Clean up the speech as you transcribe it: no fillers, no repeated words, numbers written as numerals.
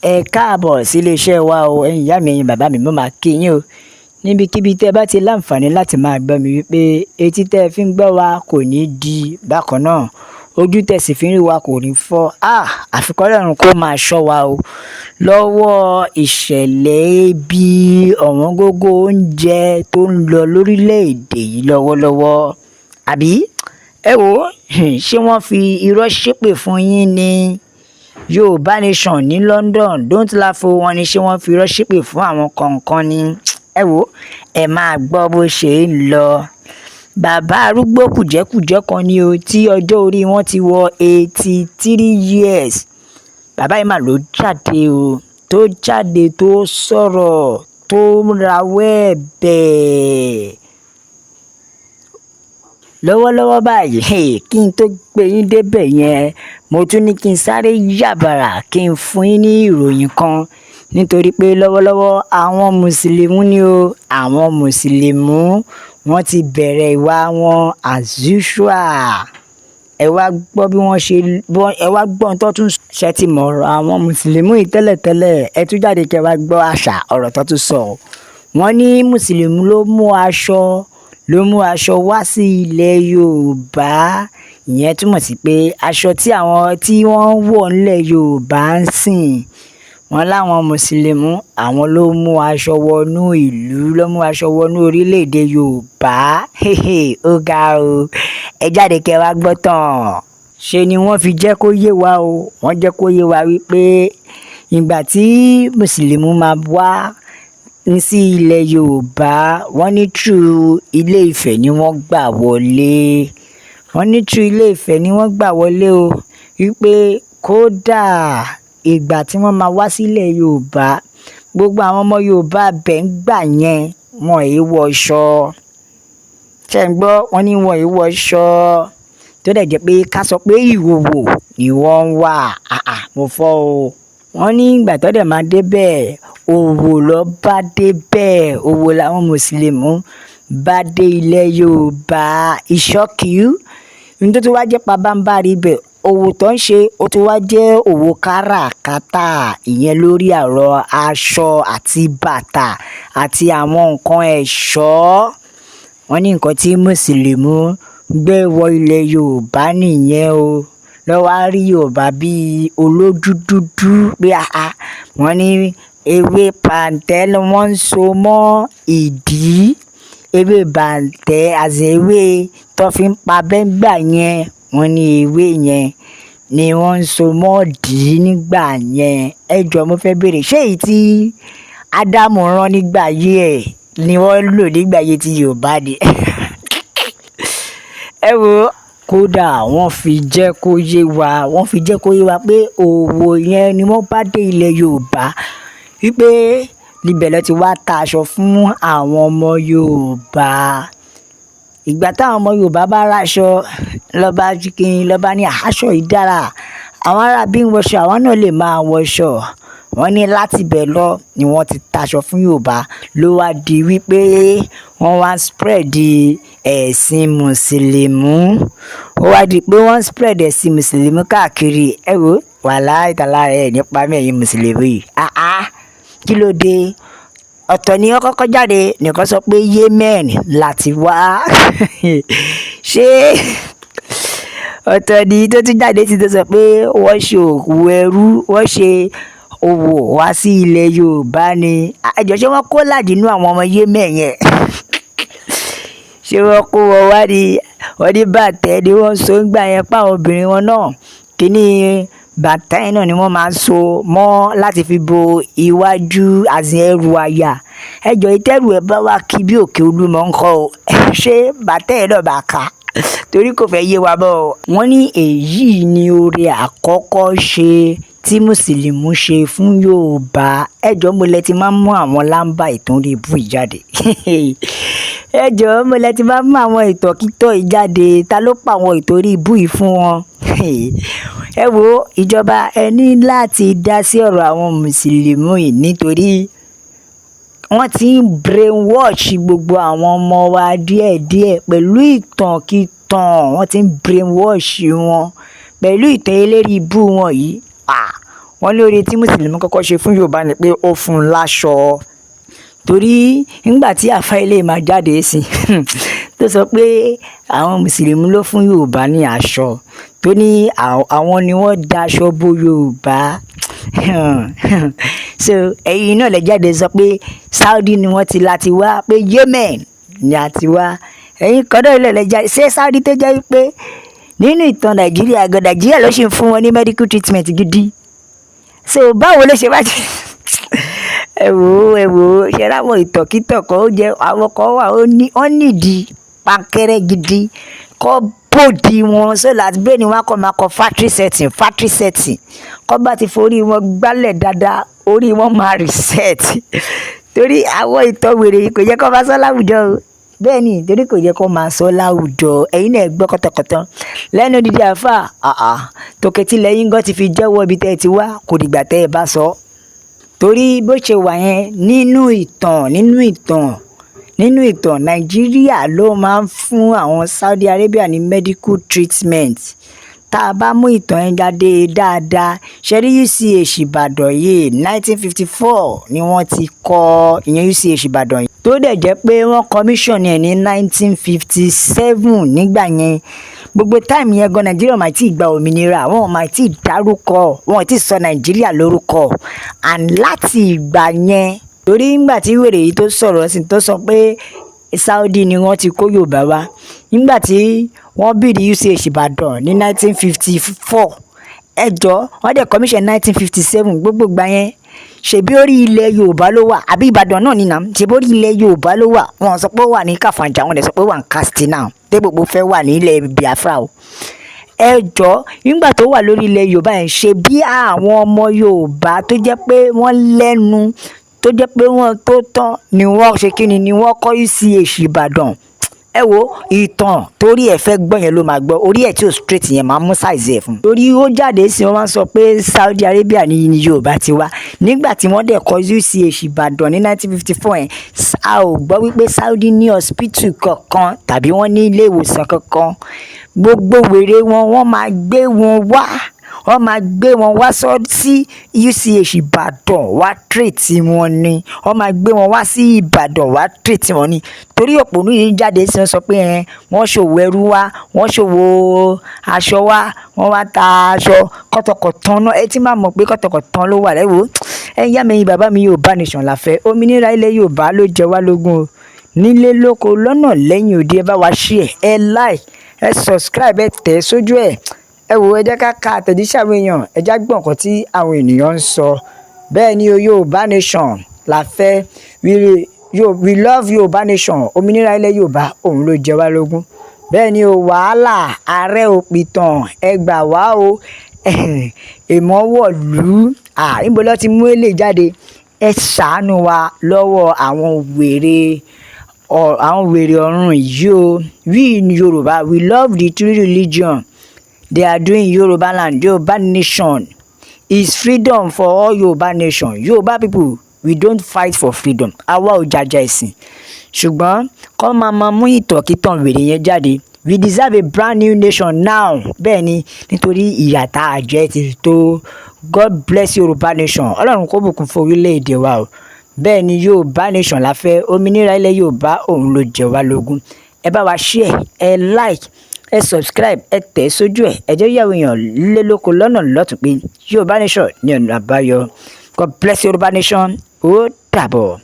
Ẹ káàbọ̀ sí iléeṣẹ́ wa o. Ẹ̀yin ìyá mi, ẹ̀yin bàbá mi, mo máa kí yín o. Níbikíbi tí ẹ bá ti láǹfààní láti máa gbọ́ mi wípé etí tẹ́ ẹ fi ń gbọ́ wa kò ní di bákan náà. Ojú tẹ́ sì fi ń rí wa kò ní fọ́. Ah! Àfi k'Ọlọ́run kó máa ṣọ́ wa o. Lọ́wọ́ ìṣẹ̀lẹ̀ bí ọ̀wọ́ngógó oúnjẹ tó ń lọ lórílẹ̀-èdè yìí lọ́wọ́lọ́wọ́. Àbí? Ẹ wò ó, ṣé wọ́n fi irọ́ ṣépè fún yín ni? Yorùbá Nation ní London, don't laugh o. Wọ́n ní ṣé wọ́n fi irọ́ ṣépè fún àwọn kọ̀ọ̀kan ni? Ẹ wò ó, ẹ máa gbọ́ bó ṣe ń lọ. Bàbá arúgbó kùjẹ́kùjẹ́ kan ni o tí ọjọ́ orí wọn ti wọ 83 years. Bàbá yìí mà ló jáde o, tó jáde tó sọ̀rọ̀, tó rawọ́ ẹ̀bẹ̀. Lọ́wọ́lọ́wọ́ báyìí, kí n tó gbé yín débẹ̀ yẹn, mo tún ní kí n sáré yàbàrà kí n fún yín ní ìròyìn kan. Nítorí pé lọ́wọ́lọ́wọ́ àwọn Mùsùlùmí ni o, àwọn Mùsùlùmí wọ́n ti bẹ̀rẹ̀ ìwà wọn as usual. Ẹ wá gbọ́ bí wọ́n ṣe, ẹ wá gbọ́ ohun tó tún ṣe ti mọ̀ ọ̀rọ̀ àwọn Mùsùlùmí yìí tẹ́lẹ̀tẹ́lẹ̀. Ẹ tún jáde kí ẹ wá gbọ́ àṣà ọ̀rọ̀ tó tún sọ. Wọ́n ní Mùsùlùmí ló mú aṣọ wá sí ilẹ̀ Yorùbá. Ìyẹn túmọ̀ sí pé aṣọ tí àwọn tí wọ́n ń wọ̀ nílẹ̀ Yorùbá ń sìn. Wọ́n láwọn Mùsùlùmí, àwọn ló mú aṣọ wọnú ìlú, ló mú aṣọ wọnú orílẹ̀-èdè Yorùbá. Ó ga o. Ẹ jáde kí ẹ wá gbọ́ tán. Ṣé ni wọ́n fi jẹ́ kó yé wa o. Wọ́n jẹ́ kó yé wa wípé ìgbà tí Mùsùlùmí máa wá sí ilẹ̀ Yorùbá, wọ́n ní through Ilé Ifẹ̀ ni wọ́n gbà wọlé. Wọ́n ní through Ilé Ifẹ̀ ni wọ́n gbà wọlé o. Wípé kódà ìgbà tí wọ́n máa wá sílẹ̀ Yorùbá, gbogbo àwọn ọmọ Yorùbá bẹ̀ ń gbà yẹn, wọn ì wọṣọ. Ṣé ń gbọ́? Wọ́n ní wọn ì wọṣọ. Tó dẹ̀ jẹ́ pé ká sọ pé ìhòhò ni wọ́n ń wà. Àà, mo fọ́ o. Wọ́n ní ìgbà tó dẹ̀ máa dé bẹ́ẹ̀, òwò ló bá dé bẹ́ẹ̀. Òwò làwọn Mùsùlùmí bá dé ilẹ̀ Yorùbá. Ìṣọ́kìú. Ohun tó tún wá jẹ́ pabambarì ibẹ̀, òwò tó ń ṣe, ó tún wá jẹ́ òwò káràkátà. Ìyẹn lórí ọ̀rọ̀ aṣọ àti bàtà àti àwọn nǹkan ẹ̀ṣọ́. Wọ́n ní nǹkan tí Mùsùlùmí gbé wọ ilẹ̀ Yorùbá nìyẹn o. Lọ wá rí Yorùbá bí olójú dúdú pé àá. Wọ́n ní ewé pàǹtẹ́ ni wọ́n ń so mọ́ ìdí. Ewé bàǹtẹ́ àti ewé tó fi ń pa abẹ́ nígbà yẹn. Wọ́n ní ewé yẹn ni wọ́n ń so mọ́ ìdí nígbà yẹn. Ẹ jọ, mo fẹ́ bèèrè, ṣé èyí tí Ádámù rán nígbà ayé ẹ̀ ni wọ́n lò nígbà ayé tí Yorùbá ni? Ẹ wo, kódà wọ́n fi jẹ́ kó yé wa, wọ́n fi jẹ́ kó yé wa pé òwò yẹn ni wọ́n bá dé ilẹ̀ Yorùbá. Wípé níbẹ̀ lọ ti wá ta aṣọ fún àwọn ọmọ Yorùbá. Ìgbà táwọn ọmọ Yorùbá bá ra aṣọ, lọ bá kíni, lọ bá ní aṣọ yìí dára. Àwọn ará bí ń wọṣọ, àwọn náà lè máa wọṣọ. Wọ́n ní láti bẹ̀ lọ ni wọ́n ti ta aṣọ fún Yorùbá. Ló wá di wípé wọ́n wá spread ẹ̀sìn Mùsùlùmí. Ó wá di pé wọ́n spread ẹ̀sìn Mùsùlùmí káàkiri. Ẹ wo, wàláì tàláì ẹ nípa mi ẹ̀yin Mùsùlùmí yìí. Àá, kí ló dé? Ọ̀tọ̀ ni wọ́n kọ́kọ́ jáde nìkan sọ pé Yemen láti wá. Ṣé ọ̀tọ̀ ni tó tún jáde tí tó sọ pé wọ́n ṣe òwò ẹrú, wọ́n ṣe òwò wá sí ilẹ̀ Yorùbá ni? Ẹ jọ̀ọ́, ṣé wọ́n kó làdí nínú àwọn ọmọ Yemen yẹn? Ṣé wọ́n kó wọn wá ní? Wọ́n ní bàtẹ́ ni wọ́n so nígbà yẹn pé àwọn obìnrin wọn náà. Kíní bàtà yẹn náà ni wọ́n máa ń so mọ́ láti fi bo iwájú àti ẹrù àyà. Ẹ jọ̀ọ́, ìtẹ́rù ẹ bá wá kí bí òkè Olúmọ ńkọ́ o. Ṣé bàtà yẹn náà máa ka? Torí kò fẹ́ yé wa mọ́ o. Wọ́n ní èyí ni oore àkọ́kọ́ ṣe tí Mùsùlùmí ṣe fún Yorùbá. Ẹ jọ̀ọ́, níbo lẹ ti máa ń mú àwọn lámbà ìtàn orí ibú yìí jáde? Ẹ jọ̀ọ́, níbo lẹ ti máa ń mú àwọn ìtọ̀kítọ̀ yìí jáde? Ta ló pa àwọn ìtàn orí ibú yìí fún wọn? Ẹ wo, ìjọba, ẹ ní láti dá sí ọ̀rọ̀ àwọn Mùsùlùmí yìí nítorí wọ́n ti ń brainwash gbogbo àwọn ọmọ wa díẹ̀díẹ̀ pẹ̀lú ìtànkítàn. Wọ́n ti ń brainwash wọn pẹ̀lú ìtàn eléri ibú wọn yìí. À, Wọ́n ní oore tí mùsùlùmí kọ́kọ́ ṣe fún Yorùbá ni pé ó fún un láṣọ. Torí nígbà tí àáfà ilé máa jáde sí, tó sọ pé àwọn mùsùlùmí ló fún Yorùbá ní aṣọ, tó ní àwọn ni wọ́n daṣọ bo Yorùbá. So ẹ̀yin náà lè jáde sọ pé Saudi ni wọ́n ti láti wá, pé Yemen ni a ti wá. Ẹ̀yin kan náà lè jáde. Ṣé Saudi tó jẹ́ wípé nínú ìtàn Nàìjíríà gan, Nàìjíríà ló ṣì ń fún wọn ní medical treatment gidi? So báwo ló ṣe wá jẹ́? Ẹ wò ó, ẹ wò ó. Ṣe láwọn ìtànkítàn kan, ó jẹ́ àwọn kan wà, ó ní wọ́n nídìí pankẹ́rẹ́ gidi kọ́ bòdì wọn, so that brain wọn kọ́ máa kọ factory setting, factory setting. Kọ́ bá ti forí wọn gbálẹ̀ dáadáa, orí wọn máa reset. Torí àwọn ìtàn wèrè yìí kò yẹ kó máa sọ láwùjọ o. Bẹ́ẹ̀ ni, torí kò yẹ kó máa sọ láwùjọ. Ẹ̀yin náà gbọ́ kọ́tọ̀kọ́tọ̀ lẹ́nu dídí àáfà àà tòkè tilẹ̀ yín gan ti fi jẹ́wọ́ ibi tẹ́ ẹ ti wá. Kò dìgbà tẹ́ ẹ bá sọ. Torí bó ṣe wà yẹn, nínú ìtàn, Nàìjíríà ló máa ń fún àwọn Saudi Arabia ní medical treatment. Tá a bá mú ìtàn yẹn jáde dáadáa, ṣe rí UCH Ìbàdàn yìí, 1954 ni wọ́n ti kọ́ ìyẹn, UCH Ìbàdàn yìí, tó dẹ̀ jẹ́ pé wọ́n commission ẹ̀ ní 1957. Nígbà yẹn, gbogbo time yẹn gan, Nàìjíríà máa ti gba òmìnira, wọn máa ti dárúkọ, wọn ti sọ Nàìjíríà lórúkọ. And láti ìgbà yẹn, torí nígbà tí wèrè yìí tó sọ̀rọ̀ sí, tó sọ pé Saudi ni wọ́n ti kó Yorùbá wá, nígbà tí wọ́n build UCH Ìbàdàn ní 1954, ẹjọ́, wọ́n dẹ̀ commission 1957. Gbogbo ìgbà yẹn, ṣebí orí ilẹ̀ Yorùbá ló wà, àbí Ìbàdàn náà nínà? Ṣebí orí ilẹ̀ Yorùbá ló wà? Wọ́n sọ pé ó wà ní Kàfàǹchà, wọ́n dẹ̀ sọ pé ó wà ní Katsina dé. Gbogbo fẹ́ wà ní ilẹ̀ Biafra o. Ẹ jọ, nígbà tó wà lórí ilẹ̀ Yorùbá yẹn, ṣe bí àwọn ọmọ Yorùbá tó jẹ́ pé wọ́n lẹ́nu, tó jẹ́ pé wọ́n tó tán ni wọ́n ṣe kíni, ni wọ́n kọ́ UCH Ìbàdàn. Ẹ wo ìtàn, torí ẹ fẹ́ gbọ́ yẹn ló máa gbọ́. Orí ẹ̀ tí ò straight yẹn, máa mú size ẹ̀ fún. Torí ó jáde sí, wọ́n máa ń sọ pé Saudi Arabia ní Yorùbá ti wá. Nígbà tí wọ́n dẹ̀ kọ́ UCH Ìbàdàn ní 1954 yẹn, a ò gbọ́ wípé Saudi ní hospital kankan tàbí wọ́n ní ilé ìwòsàn kankan. Gbogbo wèrè wọn, wọ́n máa gbé wọn wá, wọ́n máa gbé wọn wá sí UCH Ìbàdàn wá treat wọn ni. Wọ́n máa gbé wọn wá sí Ìbàdàn wá treat wọn ni. Torí òpònú yìí jáde sí, wọ́n sọ pé ẹ wọ́n ṣòwò ẹrú wá, wọ́n ṣòwò aṣọ wá, wọ́n wá ta aṣọ kọ́tọ̀kọ̀tàn náà. Ẹ ti máa mọ̀ pé kọ́tọ̀kọ̀tàn ló wà lẹ́wọ̀. Ẹ̀yin ìyá mi, ẹ̀yin bàbá mi, Yorùbá nation la fẹ́. Òmìnira ilẹ̀ Yorùbá ló jẹ wá lógún o. Nílé, lóko, lọ́nà, lẹ́yìn odi, ẹ bá wa share, ẹ like, ẹ subscribe, ẹ tẹ̀ sójú ẹ̀. Ẹ wò, ẹ jẹ́ ká ka àtẹ̀jíṣẹ́ àwọn èèyàn, ẹ já gbọ́ nǹkan tí àwọn ènìyàn ń sọ. Bẹ́ẹ̀ ni o, Yorùbá nation la fẹ́. We love Yorùbá nation. Òmìnira ilẹ̀ Yorùbá, òun ló jẹ wá lógún. Bẹ́ẹ̀ ni o, wàhálà ààrẹ òpìtàn, ẹ gbà wá o, èèmọ̀ wọ̀lú. Níbo ló ti mú èlé jáde? Ẹ ṣàánú wa lọ́wọ́ àwọn wèrè ọ̀run yìí o. We in Yorùbá, we love the three religion they are doing Yoruba land. Yoruba nation is freedom for all Yoruba nation. Yoruba people, we don't fight for freedom. Àwa ò jàjà ẹ̀sìn, ṣùgbọ́n kọ́ máa mú ìtànkítàn wèrè yẹn jáde. We deserve a brand new nation now. Bẹ́ẹ̀ ni, nítorí ìyà tá a jẹ ti tó. God bless Yorùbá nation. Ọlọ́run kó bùkún fún orílẹ̀-èdè wa o. Bẹ́ẹ̀ ni, Yorùbá nation la fẹ́. Òmìnira ilẹ̀ Yorùbá, òun ló jẹ wá lógún. Ẹ bá wa share, ẹ like, ẹ subscribe, ẹ tẹ̀ sójú ẹ̀. Ẹ jẹ́ yàwó èèyàn lé lóko lọ́nà lọ́tún pé Yorùbá nation ní ọ̀nà àbáyọ. God bless Yorùbá nation. Ó dàbọ̀.